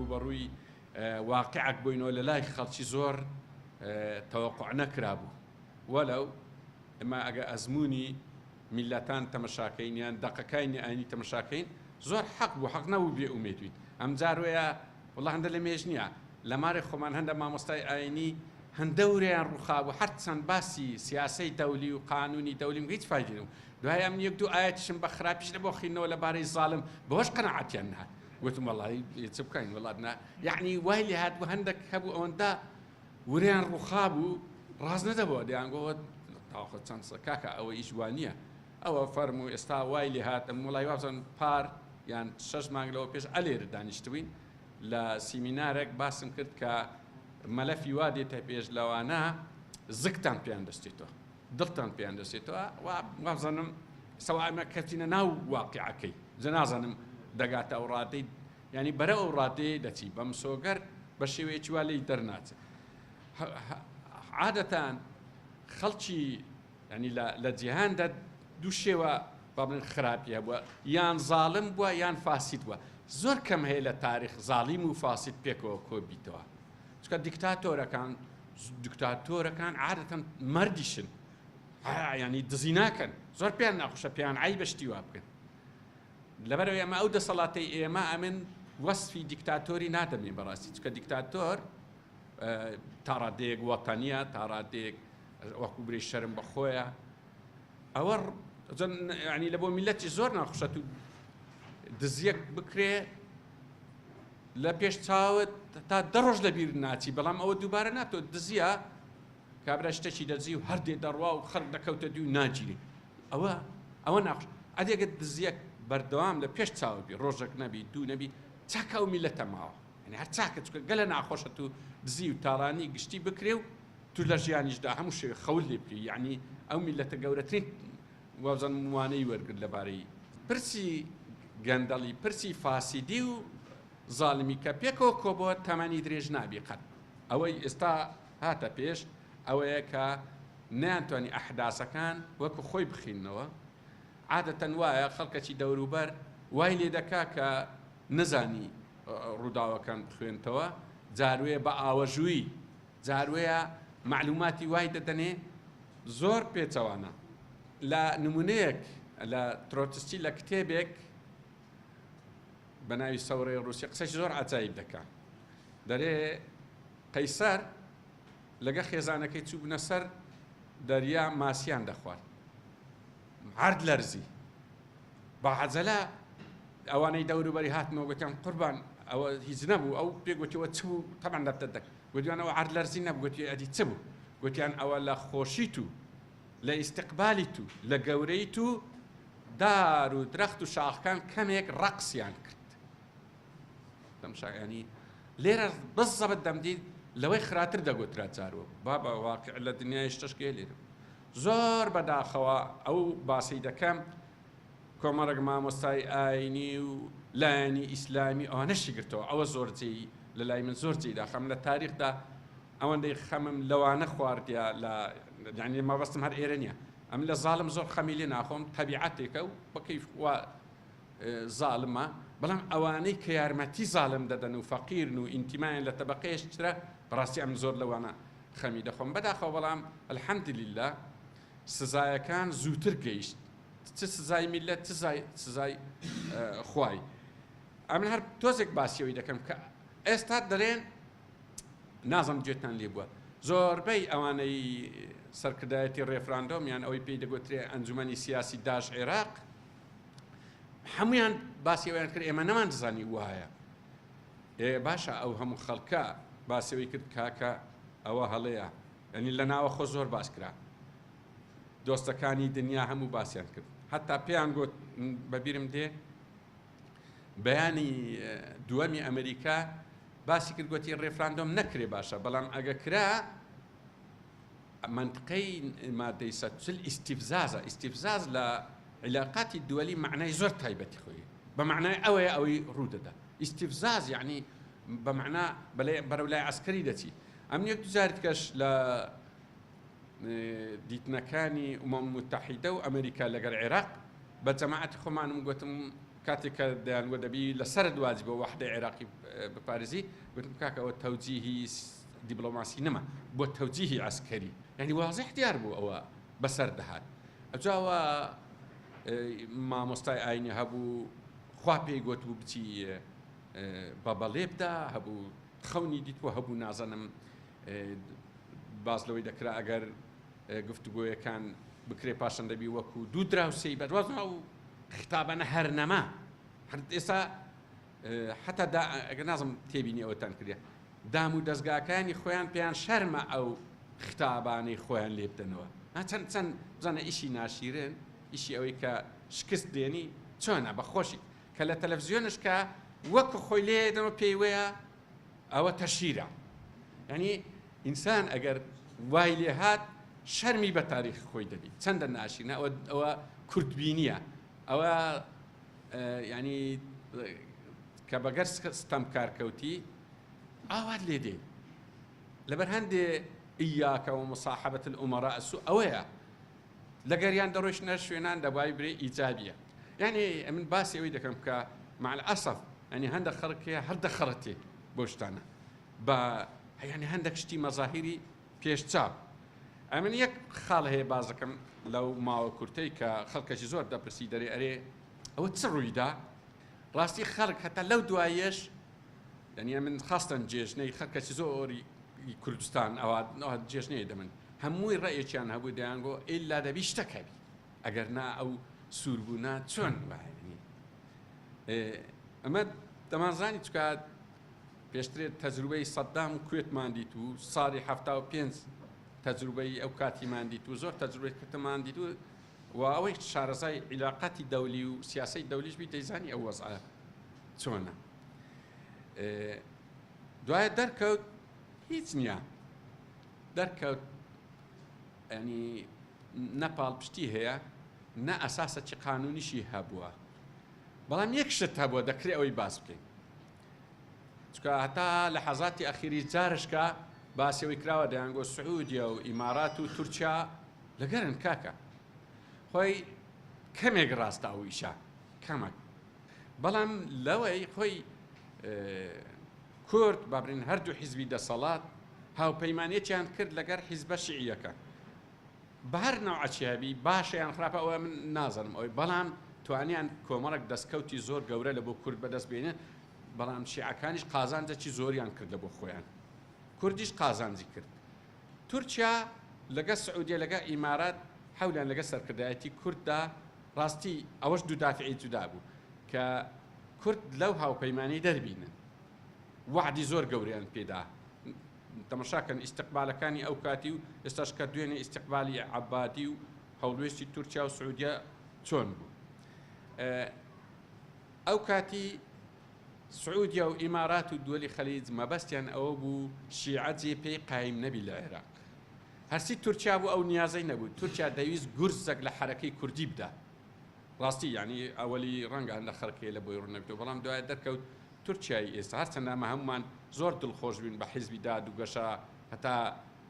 ڕووبەڕووی واقیعەک بووینەوە لە لای خەڵکی زۆر تەوەقع نەکرابوو. وەلەو ئێمە ئەگە ئەزموونی میللەتان تەمەشاکەین یان دەقەکانی ئاینی تەمەشاکەین، زۆر حەق بوو، حەق نەبوو بێ ئومێد بین. ئەمجار وەیە وەڵا هەندە لە مێژ نییە لە مارێ خۆمان هەندە مامۆستای ئاینی هەندە ورەیان ڕووخابوو، هەرچەند باسی سیاسەی دەولی و قانونی دەولیم هیچ فایدەی نەبوو. دوای ئەم یەک دوو ئایەتیشم بە خراپیش لە بۆ خوێندنەوە لەبارەی زاڵم بەوەش قەناعەتیان نەهات. گوتم وەڵی چ بکەین وەڵات نا، یەعنی وای لێ هات بوو هەندێک هەبوو ئەوەندە ورەیان ڕووخابوو ڕاست نەدەبەوە، دەیانگۆ تاخۆ چەند کاکە ئەوە ئیش وا نییە، ئەوە فەرموو ئێستا وای لێ هات. ئەم وەڵی وابزانم پار یان 6 مانگ لەوە پێش ئەلێرە دانیشتبووین لە سیمینارێک باسم کرد کە مەلەفی وا دێتە پێش لەوانە زگتان پێیان دەستێتەوە، دڵتان پێیان دەستێتەوە. وابزانم سەوا ئەمە کەتینە ناو واقیعەکەی، جە نازانم دەگاتە ئەو ڕادەی، یعنی بەرە ئەو ڕادەیە دەچی بە مسۆگەر بە شێوەیەکی وا لێی دەرناچێت. عادەتان خەڵکی یعنی لە جیهاندا دوو شێوە با بڵێن خراپی هەبووە، یان زاڵم بووە یان فاسید بووە. زۆر کەم هەیە لە تاریخ زاڵیم و فاسید پێکەوە کۆبیتەوە، چونکە دیکتاتۆرەکان عادەتەن مەردیشن، یعنی دزی ناکەن، زۆر پێیان ناخۆشە، پێیان عەیبە شتی وا بکەن. لەبەرەوەی ئەمە ئەو دەسەڵاتەی ئێمە ئەمن وەصفی دیکتاتۆری نادەمێ بەڕاستی، چونکە دیکتاتۆر تا ڕادەیەک وەتەنیە، تا ڕادەیەک وەکو برێ شەرم بەخۆیە. ئەوە یعنی لە بۆ میلەتی زۆر ناخۆشە تو دزیەک بکرێ لە پێش چاوت تا 10 ڕۆژ لەبیر ناچی، بەڵام ئەوە دووبارە ناتۆ دزیە کابرا شتێکی دەزی و هەردێ دەڕوا و خەڵک دەکەوتە دوو ناگیری. ئەوە ناخۆش. ئەدێگە دزیەک بەردەوام لە پێش چاوت بی، ڕۆژێک نەبی دوو نەبی، چاکە ئەو میلەتە ماوە، یعنی هەر چاکە، چونکە گەلە ناخۆشە تو دزی و تاڵانی گشتی بکرێ و تو لە ژیانیشدا هەموو شێوێ خەول لێ بکەی. یعنی ئەو میلەتە گەورەترین وابزانم وانەی وەرگرت لەبارەی پرسی گەندەڵی، پرسی فاسیدی و زاڵمی کە پێکەوە کۆبەوە تەمەنی درێژ نابی قەت. ئەوەی ئێستا هاتە پێش ئەوەیە کە نەیانتوانی ئەحداسەکان وەکو خۆی بخیننەوە. عادەتەن وایە خەڵکەکی دەوروبەر وای لێ دەکا کە نەزانی ڕووداوەکان بخوێنتەوە، جاروەیە بە ئاوەژووی، جاروەیە معلوماتی وای دەدەنێ زۆر پێچەوانە. لە نمونەیەک لە ترۆتسکی لە کتێبێک بە ناوی سەورەی ڕووسی قسەی زۆر عەجایب دەکا، دەرێ قەیسەر لەگە خێزانەکەی چوو بنە سەر دەریا ماسیان دەخوارد، عەرد لەرزی بە عەجەلە ئەوانەی دەوروبەری هاتنەوە گوتیان قوربان ئەوە هیچ نەبوو. ئەو پێ گوتیەوە چ بوو؟ تەبعەن دەفتەر دەک. گوتیان ئەوە عەرد لەرزی نەبوو. گوتی ئەدی چ بوو؟ گوتیان ئەوە لە خۆشی تو، لە ئیستقبالی تو، لە گەورەی تو دار و درەخت و شاخەکان کەمێک ڕەقسیان کرد. تەمشا ینی لێرە بزەبت دەمدید لەوەی خراتر دەگوترا جاروە بابا واقع لە دنیای شتەشکێ لێرە. زۆر بەداخەوە ئەو باسی دەکەم کۆمەڵێک مامۆستای ئاینی و لایەنی ئیسلامی ئەوانەشی گرتەوە. ئەوە زۆر جێی لە لای من زۆر جێی داخەم لە تاریخدا ئەوەندەی خەمم لەوانە خواردیا لە یعنی مەبەستم هەر ئێرە نییە، ئەم لە زاڵم زۆر خەمی لێ ناخۆم، تەبیعەتێکە و بەکەیف وا زاڵمە، بەڵام ئەوانەی کە یارمەتی زاڵم دەدەن و فەقیرن و ئینتیمایان لە تەبەقەیەش ترە، بەڕاستی ئەم زۆر لەوانە خەمی دەخۆم. بەداخەوە بەڵام الحەمدللە سزایەکان زووتر گەیشت، چ سزای میلەت چ سزای خوای. ئەمن هەر تۆزێک باسیەوەی دەکەم کە ئێستا دەڵێن نازم گوێتان لێ بووە، زۆربەی ئەوانەی سەرکردایەتی ڕێفراندۆم یان ئەوەی پێی دەگوترێ ئەنجومەنی سیاسی داش عێراق هەمویان باسی ئەویان کرد ئێمە نەماندەزانی وایە. باشە ئەو هەموو خەڵکە باسیەوەی کرد کاکە ئەوە هەڵەیە، یعنی لە ناوەخۆ زۆر باس کرا، دۆستەکانی دنیا هەموو باسیان کرد، حتا پێیان گوت بەبیرم دێ بەیانی دووەمی ئەمریکا باسی کرد گوتی ڕێفراندۆم نەکرێ باشە، بەڵام ئەگە کرا منطقەی مادەی 140 ئیستیفزازە. ئیستیفزاز لە علاقاتی دووەلی معنای زۆر تایبەتی خۆی، بە معنای ئەوەیە ئەوەی ڕوو دەدا. ئیستیفزاز یعنی بە معنا بەرەو لای عەسکەری دەچی. ئەم یەک دوو کەش لە دیتنەکانی ئومەم متحیدە و ئەمریکا لەگەڵ عێراق بە جەماعەتی خۆمانم گوتم کاتێک کە دەیانگوت دەبی لەسەرت واجبە وەحدەی عێراقی بپارێزی، گوتم کاکە ئەوە تەوجیهی دیبلۆماسی نەما، بۆ تەوجیهی عەسکەری، یعنی وازح دیار بوو ئەوە بەسەر دەهات. ئەجاوە مامۆستای ئاینی هەبوو خوا پێی گوتبوو بچی بە بەڵێ بدا، هەبوو خەونی دیتوە، هەبوو نازانم باس لەوەی دەکرا ئەگەر گفتوگۆیەکان بکرێ پاشان دەبی وەکو دوو دراوسێی بەدواز ئەو خیتابانە هەر نەما. هەر ئێستا حتا ئەگەر نازم تێبینی ئەوەتان کردە دام و دەستگاکانی خۆیان پێیان شەرمە ئەو خیتابانەی خۆیان لێ بدەنەوە. چەند چەند بزانە ئیشی ناشیرن، ئیشی ئەوەی کە شکست دێنی چۆنە بە خۆشی کە لە تەلەڤزیۆنش کە وەکو خۆی لێ دەنەوە پێی وەیە ئەوە تەشیرە. یعنی ئینسان ئەگەر وای لێ هات شەرمی بە تاریخ خۆی دەبی. چەندە ناشیرنە، ئەوە کوردبینیە، ئەوە یعنی کە بەگەر ستەمکار کەوتی ئاوات لێ دێ. لەبەر هەندێ ئیاکە و مصاحبەت الأمراء السوء ئەوەیە لەگەریان دەڕۆیشتنە شوێنان دەبای برێ ئیجابیە. یعنی من باسی ئەوەی دەکەم کە مع الأسف یعنی هەندە خەڵک هەیە هەر دەخەڵەتێ بۆ شتانە بە یعنی هەندێک شتی مەزاهیری پێشچاو. ئەمن یەک خاڵ هەیە باز دەکەم لەو ماوە کورتەی کە خەڵکەشی زۆر دەپرسی دەرێ ئەرێ ئەوە چ ڕوویدا؟ ڕاستی خەڵک هەتا لەو دوایەش یعنی من خاستن جێژنەی خەڵکەشی زۆری کوردستان ئەوە جێژنەیە دەمن هەمووی ڕێیەکیان هەبوو دەیانگۆ ئیلا دەبی شتەکە بی، ئەگەر نا ئەو سووربوونا چۆن وایە. ئەمە دەمانزانی چکات پێشترێت تەجروبەی سەدام و کوێتمان دیت و ساڵی 75 تەجروبەی ئەو کاتیمان دیت و زۆر تەجروبەی کردمان دیت و و ئەوەی شارەزای عیلاقاتی دەولی و سیاسەی دەولیش بی دەیزانی ئەو وەزعە چۆنە. دوایە دەرکەوت هیچ نییە، دەرکەوت ینی نە پاڵپشتی هەیە نە ئەساسەکی قانونیشی هەبووە. بەڵام یەک شت هەبووە دەکرێت ئەوەی باس بکەین، چونکە هەتا لە حەزاتی ئەخیری جارشکە باسی ئەوەی کراوە دەیانگۆ سعودیە و ئیمارات و تورکیا لەگەرن کاکە خۆی کەمێک ڕاستە ئەو ئیشە کەمەک، بەڵام لەوەی خۆی کورد بابرین هەردوو حیزبی دەسەڵات هاوپەیمانێتیان کرد لەگەر حیزبە شیعیەکە بە هەر نەوعەکی هەبی باشە یان خراپە ئەوە من نازانم ئەوەی، بەڵام توانیان کۆمەڵک دەستکەوتی زۆر گەورە لە بۆ کورد بەدەست بێنن، بەڵام شیعەکانیش قازانجێکی زۆریان کرد لە بۆ خۆیان، کوردیش قازانجی کرد. تورکیا لەگە سعودیە لەگە ئیمارات حەولیان لەگە سەرکردایەتی کورددا، ڕاستی ئەوەش دوو دافعی جودا بوو کە کورد لەو هاوپەیمانی دەربینن، وعدی زۆر گەورەیان پێدا. تەماشاکەن ئیستقبالەکانی ئەو کاتی و ئێستاش کە دوێنێ ئیستقبالی عەبادی و هەڵوێستی تورکیا و سعودیە چۆن بوو. ئەو کاتی سعودیا و ئیمارات و دووەلی خەلیج مەبەستیان ئەوە بوو شیعە جێ پێی قایم نەبی لە عێراق. هەرچی تورکیا بوو ئەو نیازەی نەبوو، تورکیا دەویست گورزێک لە حەرەکەی کوردی بدا. ڕاستی یعنی ئەوەلی ڕەنگە هەندە خەڵکێ لە بۆی ڕوون نەبێتەوە، بەڵام دوای دەرکەوت تورکیای ئێستا هەرچەندە ئەمە هەمومان زۆر دڵخۆش بین بە حیزبی داد و گەشە هەتا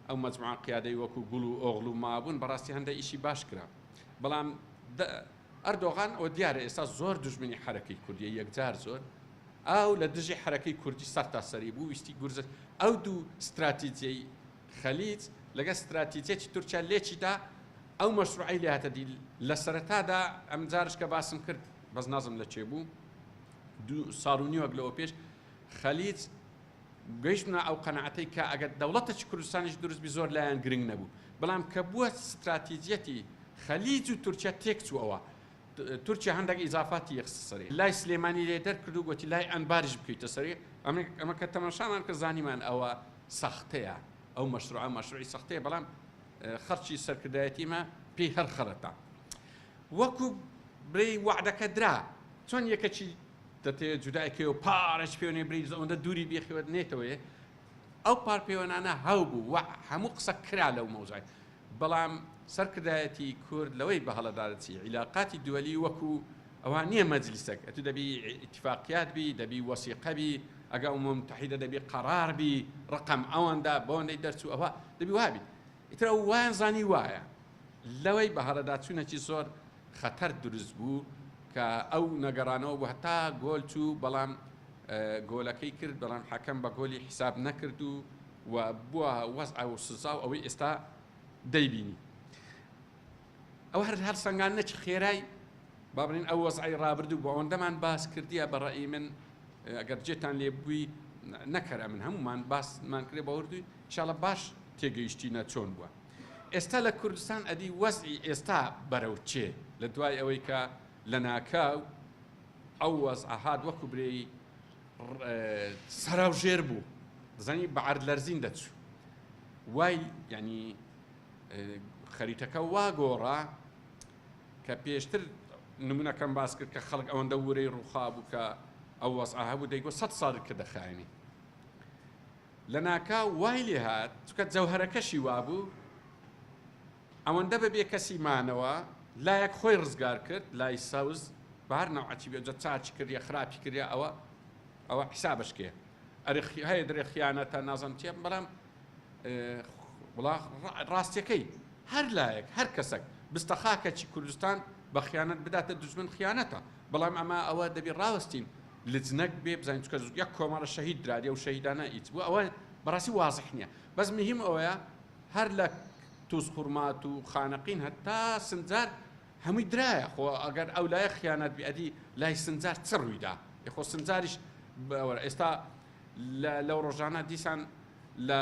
ئەو مەجموعە قیادەی وەکو گوڵ و ئۆغڵ و مابوون بەڕاستی هەندە ئیشی باش کرا، بەڵام ئەردۆغان ئەوە دیارە ئێستا زۆر دژمنی حەرەکەی کوردیە، یەکجار زۆر ئەو لە دژی حەرەکەی کوردی سەر تا سەری بوو، ویستی گورزە ئەو دوو استراتیجیەی خەلیج لەگە استراتیجیەتی تورکیا لێکیدا ئەو مەشروعەی لێ هاتە دی. لە سەرەتادا ئەم جارش کە باسم کرد بەس نازم لە چێ بوو، دوو ساڵ و نیوەک لەوە پێش خەلیج گەیشتنە ئەو قەناعەتەی کە ئەگەر دەوڵەتێکی کوردستانیش دروست بی زۆر لایەن گرنگ نەبوو، بەڵام کە بووە استراتیجیەتی خەلیج و تورکیا تێکچوو. ئەوە تورکیا هەندێک ئیزافاتی یەخستە سەری، لای سلێمانی لێ دەرکرد و گوتی لای ئەنباریش بکەیتە سەری. ئەمە کە تەماشامان کرد زانیمان ئەوە سەختەیە، ئەو مەشروعە مەشروعی سەختەیە، بەڵام خەڵکی سەرکردایەتیمە پێی هەر خەڵەتە. وەکو برێی وعدەکە درا چۆن یەکەکی دەتەوێت جودایکەوە پارەش پێوەێ بری ئەوەندە دووری بێخەوە نێتەوەیە، ئەو پار پێوەنانە هەو بوو و هەموو قسە کرا لەو مەوزای. بەڵام سەرکردایەتی کورد لەوەی بەهەڵەدا دەچی عیلاقاتی دووەلی وەکو ئەوان نییە مەجلیسێک، ئەتو دەبی ئیتفاقیات بی، دەبی وەسیقە بی، ئەگە ئومەم متحیدە دەبی قەرار بی، ڕقم ئەوەندا بەوەندەی دەرچوو ئەوە دەبی وابی. ئیتر ئەو وایان زانی وایە. لەوەی بەهەڵەدا چوونەکی زۆر خەتەر دروست بوو کە ئەو نەگەڕانەوە بوو هەتا گۆل چوو بەڵام گۆلەکەی کرد بەڵام حەکەم بە گۆلی حیساب نەکرد و و بووە وەزع و سزا و ئەوەی ئێستا دەیبینی ئەوە هەر هەڵسەنگاندنێکی خێرای با بڵێین ئەو وەزعی ڕابردوو بۆ ئەوەندەمان باس کردیە بە ڕەئی من ئەگەر جێتان لێ بووی نەکەرە من هەمومان باسمان کرێ بە وردوی ئینشاڵە باش تێگەیشتینە چۆن بووە ئێستا لە کوردستان ئەدی وەزعی ئێستا بەرەو چێ لە دوای ئەوەی کە لە ناکاو ئەو وەزعە هات وەکو برێی سەراوژێر بوو دەزانی بە عەرد لەرزین دەچوو وای یعنی خەریتەکە وا گۆڕا کە پێشتر نمونەکەم باس کرد کە خەڵک ئەوەندە ورەی ڕووخا بوو کە ئەو وەزعە هەبوو دەیگۆ سە ساڵ کە دەخایەنی لە ناکاو وای لێ هات چکە جەوهەرەکەشی وابوو ئەوەندە بە بێ کەسی مانەوە لایەک خۆی ڕزگار کرد لای سەوز بە هەر نەوعەکی بێ جا چاکی کرد یا خراپی کرد یا ئەوە ئەوە حیسابش کێ ئەرێ هەیە درێ خیانەتە نازم چیە بەڵام وڵا ڕاستیەکەی هەر لایەک هەر کەسێک بستە خاکەکی کوردستان بە خیانەت بداتە دوژمن خیانەتە بەڵام ئەمە ئەوە دەبی ڕاوەستین لجنەک بێ بزانین چکە یەک کۆمەڵە شەهید درادی و شەهیدانە هیچ بوو ئەوە بەڕاستی وازح نییە بەس مهم ئەوەیە هەر لە توزخورمات و خانەقین هەتا سنجار هەمووی درایە خۆ ئەگەر ئەو لایە خیانەت بی ئەدی لای سنجار چ ڕوویدا خۆ سنجاریش ئێستا لەو ڕۆژانە دیسان لە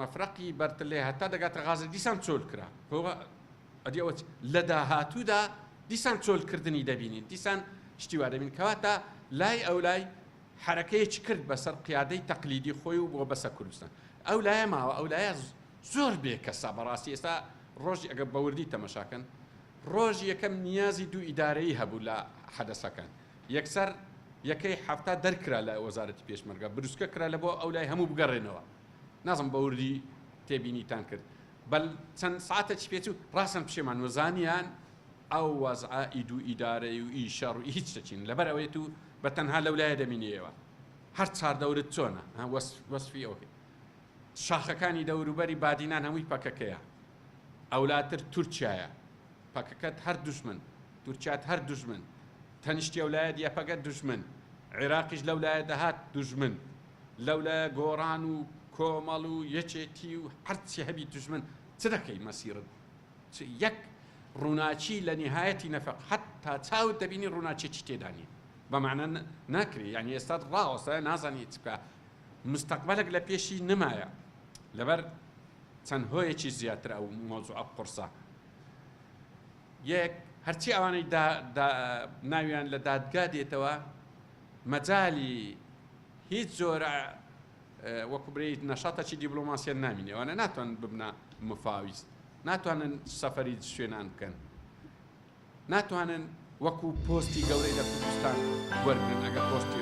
مەفرەقی بەرتلێ هەتا دەگاتە غازە دیسان چۆل کرا ئەدی ئەوە لە داهاتوودا دیسان چۆلکردنی دەبینین دیسان شتی وا دەبین کەواتە لای ئەو لای حەرەکەیەکی کرد بەسەر قیادەی تەقلیدی خۆی و بۆ بەسە کوردستان ئەو لایە ماوە ئەو لایە زۆر بێکەسە بەڕاستی ئێستا ڕۆژی ئەگەر بەوردی تەمەشاکەن ڕۆژی یەکەم نیازی دوو ئیدارەیی هەبوو لە حەدەسەکان یەکسەر یەکەی 70 دەرکرا لە وەزارەتی پێشمەرگە بروسکە کرا لە بۆ ئەو لای هەموو بگەڕێنەوە نازم بەوردی تێبینیتان کرد بەل چەند ساعتێکی پێچوو ڕاستن پشێمان وەزانیان ئەو وەزعە ئی دوو ئیدارەی و ئی شەڕ و ئی هیچ شتەکین لەبەر ئەوەی تو بە تەنها لەو لایە دەمینیەوە هەر چاردەورت چۆنە وەسفی ئەوکەی شاخەکانی دەوروبەری بادینان هەمووی پەکەکەیە ئەولاتر تورکیایە پەکەکەت هەر دوژمن تورکیات هەر دوژمن تەنیشتی ئەولایەت یەپەگە دوژمن عێراقیش لەولایە دەهات دوژمن لەولایە گۆڕان و کۆمەڵ و یەکێتی و هەرچی هەبی دوژمن چ دەکەی مەسیرت چ یەک ڕووناکی لە نیهایەتی نەفەق حتا چاوت دەبینی ڕووناکیەکی تێدا نییە بە مەعنا ناکرێ یعنی ئێستا ڕاوەستایە نازانی چ بکا مستەقبەلێک لە پێشی نمایە لەبەر چەند هۆیەکی زیاتر ئەو مەوزوعە قورسە یەک هەرچی ئەوانەی ناویان لە دادگا دێتەوە مەجالی هیچ جۆرە وەکو برێیت نەشاتەکی دیبلۆماسیان نامینێ ئەوانە ناتوانن ببنە مفاویز ناتوانن سەفەری شوێنان بکەن ناتوانن وەکو پۆستی گەورەی لە کوردستان وەرگن ئەگەر پۆستی.